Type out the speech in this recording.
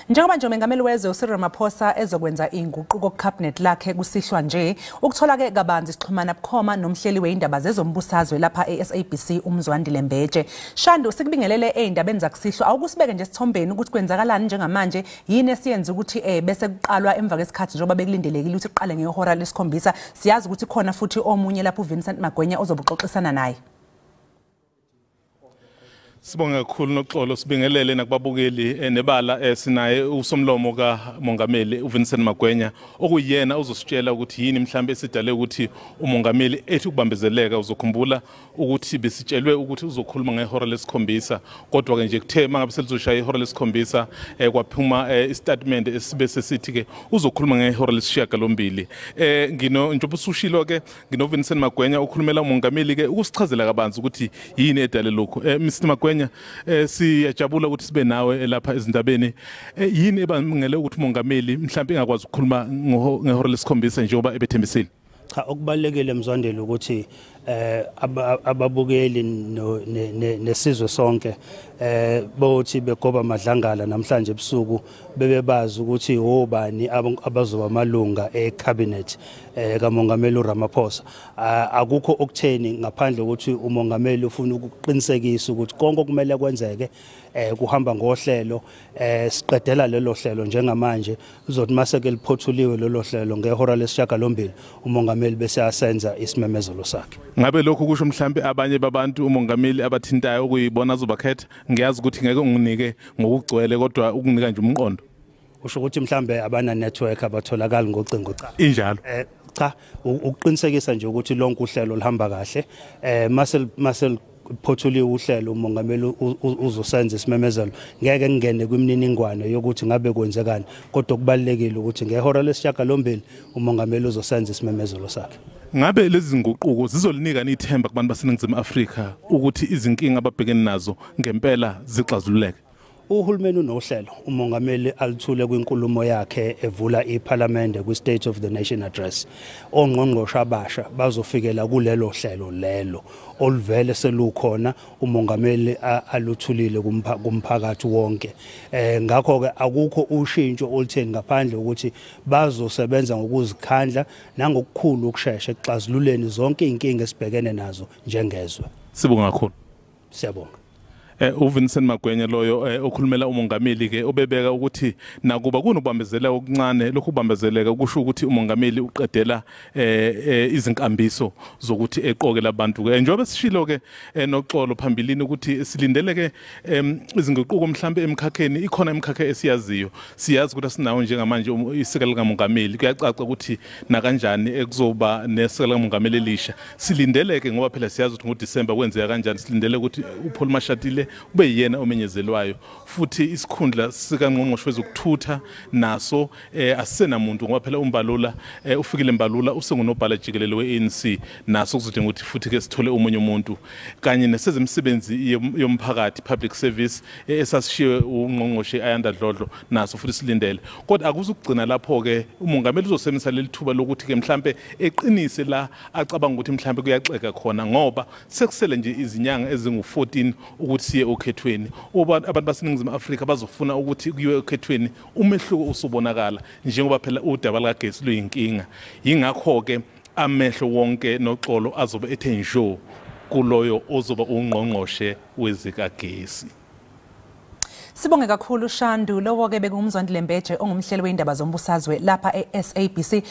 Njengoba nje umengameli wezwe uCyril Ramaphosa ezokwenza inguquko kucabinet lakhe kusihlwa nje, ukuthola ke kabanzi sixhumana bukhoma nomhleli weindaba zezombusazwe lapha eSABC uMzwandile Mbeje. Shandu, sikubingelele eindabeni zakusihlwa, awukusibeke nje sithombeni ukuthi kwenzakalani njengamanje, yini esiyenza ukuthi bese kuqalwa emva kwesikhathi njengoba bekulindelekile ukuthi kuqale ngehora lesikhombisa. Siyazi ukuthi khona futhi omunye lapho uVincent Magwenya ozobuxoxisana naye. Sibonge kakhulu Noxolo, sibingelele nakubabukeli nebala. Sinaye usomlomo kaMongameli uVincent Magwenya, okuyena uzositshela ukuthi yini mhlambe esidale ukuthi umongameli ethi ukubambezeleka. Uzokhumbula ukuthi besitshelwe ukuthi uzokhuluma ngehora lesikhombisa, kodwa ke nje kuthe mangabe selizoshaya ihora lesikhombisa kwaphuma istatement esibe sesithi ke uzokhuluma ngehora lesishiyagalombili. Ngino njengoba usushilo ke ngino Vincent Magwenya ukhulumela umongameli ke ukusichazela kabanzi ukuthi yini edale lokho. Mr Magwenya, siyajabula ukuthi sibe nawe lapha ezindabeni. Yini ebangele ukuthi umongameli mhlawumbe engakwazi ukukhuluma ngehora lesikhombisa njengoba ebethembisile? Cha, okubalekile Mzwandile ukuthi ababukeli nesizwe sonke bothi begoba madlangala namhlanje ebusuku bebebazi ukuthi obani abazoba amalunga ecabinet kaMongameli uRamaphosa. Akukho okutheni ngaphandle ukuthi umongameli ufuna ukuqinisekisa ukuthi konke okumele kwenzeke kuhamba ngohlelo. Siqedela lelo hlelo njengamanje, uzothi mase ke liphothuliwe lelo hlelo ngehora lesishiyagalombili umongameli bese asenza isimemezelo sakhe. Ngabe lokhu kusho mhlambe abanye babantu umongameli abathintayo okuyibona azobakhetha? Ngiyazi ukuthi ngeke unginike ngokugcwele, kodwa ukunika nje umqondo. Usho ukuthi mhlambe abana network, abatholakali ngocingo? Cha, injalo. Cha, ukuqinisekisa nje ukuthi lonke uhlelo lihamba kahle. Mase phothuliwe uhlelo umongameli uzosenza isimemezelo. Ngeke ngingene kwimininingwane yokuthi ngabe kwenzekani, kodwa kubalekile ukuthi ngehora lesishiyagalombili umongameli uzosenza isimemezelo sakhe. Ngabe lezi zinguquko zizolinika ithemba kubantu baseNingizimu Afrika ukuthi izinkinga ababhekene nazo ngempela zixazululeke? Uhulumeni unohlelo umongameli alithule kwinkulumo yakhe evula iParliament kwi-State of the Nation Address. Ongqongqoshe abasha bazofikela kulelo hlelo lelo oluvele selukhona umongameli aluthulile kumphakathi wonke. Ngakho ke akukho ushintsho olutheni ngaphandle ukuthi bazosebenza ngokuzikhandla nangokukhulu ukushesha ekuxazululeni zonke izinkinga esibhekene nazo njengezwe. Sibonga kakhulu. Siyabonga. uVincent Magwenya loyo okhulumela umongameli ke, obebeka ukuthi nakuba kunokubambezeleka okuncane, lokhu kubambezeleka kusho ukuthi umongameli uqedela izinkambiso zokuthi eqoke labantu ke. Njengoba sishilo ke Noxolo phambilini ukuthi silindeleke izinguquko mhlambe emkhakheni, ikhona emkhakha esiyaziyo, siyazi ukuthi asinawo njengamanje isekela likamongameli. Kuyacaca ukuthi nakanjani ekuzoba nesekela likamongameli elisha, silindeleke ngoba phela siyazi ukuthi ngoDisemba kwenzeka kanjani. Silindele ukuthi uPaul Mashatile ube yena omenyezelwayo, futhi isikhundla sikangqongqoshe wezokuthutha naso asisenamuntu ngoba phela uMbalula, ufikile Mbalula usengunobhala jikelele we-ANC, naso kuzodinga ukuthi futhi ke sithole omunye umuntu, kanye nesezemisebenzi yomphakathi, public service, esasishiwe ungqongqoshe Ayanda Dlodlo, naso futhi silindele. Kodwa akuzukugcina lapho ke, umongameli uzosebenzisa leli thuba lokuthi ke mhlambe eqinise la acabanga ukuthi mhlambe kuyaxeka khona, ngoba sekusele nje izinyanga ezingu-14 ukuthi siye okhethweni. Abantu baseNingizimu Afrika bazofuna ukuthi kuyiwe okhethweni umehluko usubonakala, njengoba phela udaba likagesi luyinkinga. Yingakho ke amehlo wonke Noxolo azobe ethe njo kuloyo ozoba ungqongqoshe wezikagesi. Sibonge kakhulu Shandu. Lowo ke bekuMzwandile Mbeje ongumhleli weindaba zombusazwe lapha eSABC.